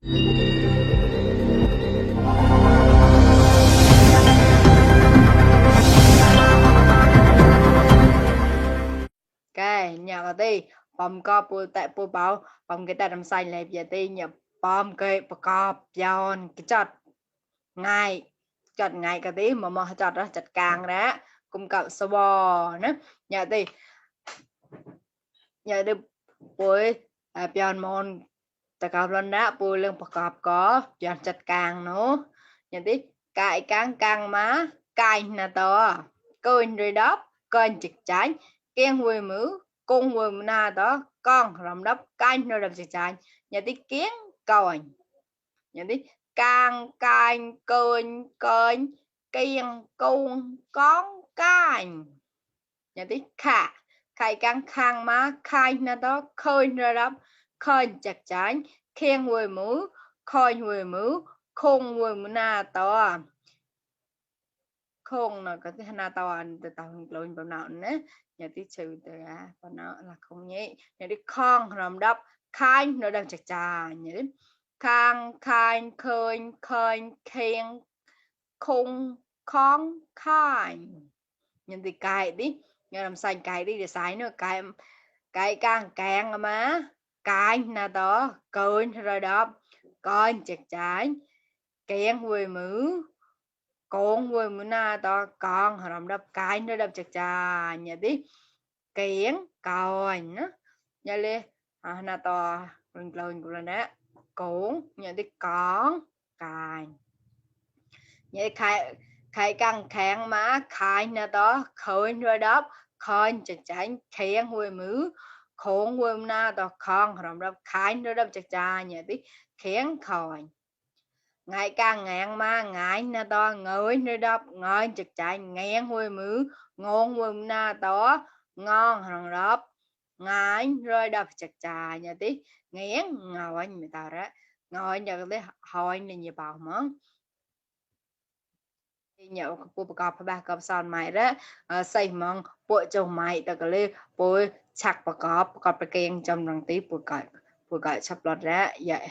cái nhà cái đi bom có bùi tại bùi bảo bom cái ta làm sai lại giờ đi nhập bom cái bọc cọp giòn cái chọt ngày cái tí mà chọt đó chặt càng đó cùng cậu sơ bò nữa nhà đi bùi giòn mòn ta cào lên đó bùi lưng bọc cọp có giòn chặt càng nữa nhà tí cài càng má cài nè to coi rồi đó coi chặt trái keng quê mứ cung quê na đó con làm đắp canh rồi làm chặt trái nhà tí kiến coi nhà tí càng canh coi coi kiêng cung con canh nhà tí khả khai càng khang má khai na đó khơi rồi đó khơi chặt trái khen quê mứ khơi quê mứ khung quê mứ na to không là có cái na tao ăn từ tao lôi vào nào nữa nhà tí trừ từ và nó là không nhé nhà tí con làm đắp khai nó đang chặt chà nhà tí khang khai khơi khơi khen khung con khai nhìn thì cài đi nhà làm xanh cài đi để xài nữa cài càng má cài là đó cười rồi đó con chặt trái kén quê mứ con quê mưa na to con họ làm đập cái nó đập chặt chà nhà tí kiến coi nó nhà lê na to lên của lên đó cũng nhà tí con cài nhà khai căng khang má khai na to khơi rồi đó khơi chặt chả khen quê mứ khôn quê na to con họ làm đập cái nó đập chặt chà nhà tí khen khơi ngày càng ngàn ma ngại na to ngơi nơi đập ngơi chật chạy ngàn huê mứ ngon huê na to ngon hàng đập ngại rơi đập chật chà nhà tí ngén ngồi người ta đó ngồi giờ cái hồi này nhiều bảo món nhậu bộ cọp ba cọp son mày đó xây mong bộ chồng mày ta cái lên bộ chặt bộ cọp cọp cái keng trong răng tí bộ cọp sắp lọt ra vậy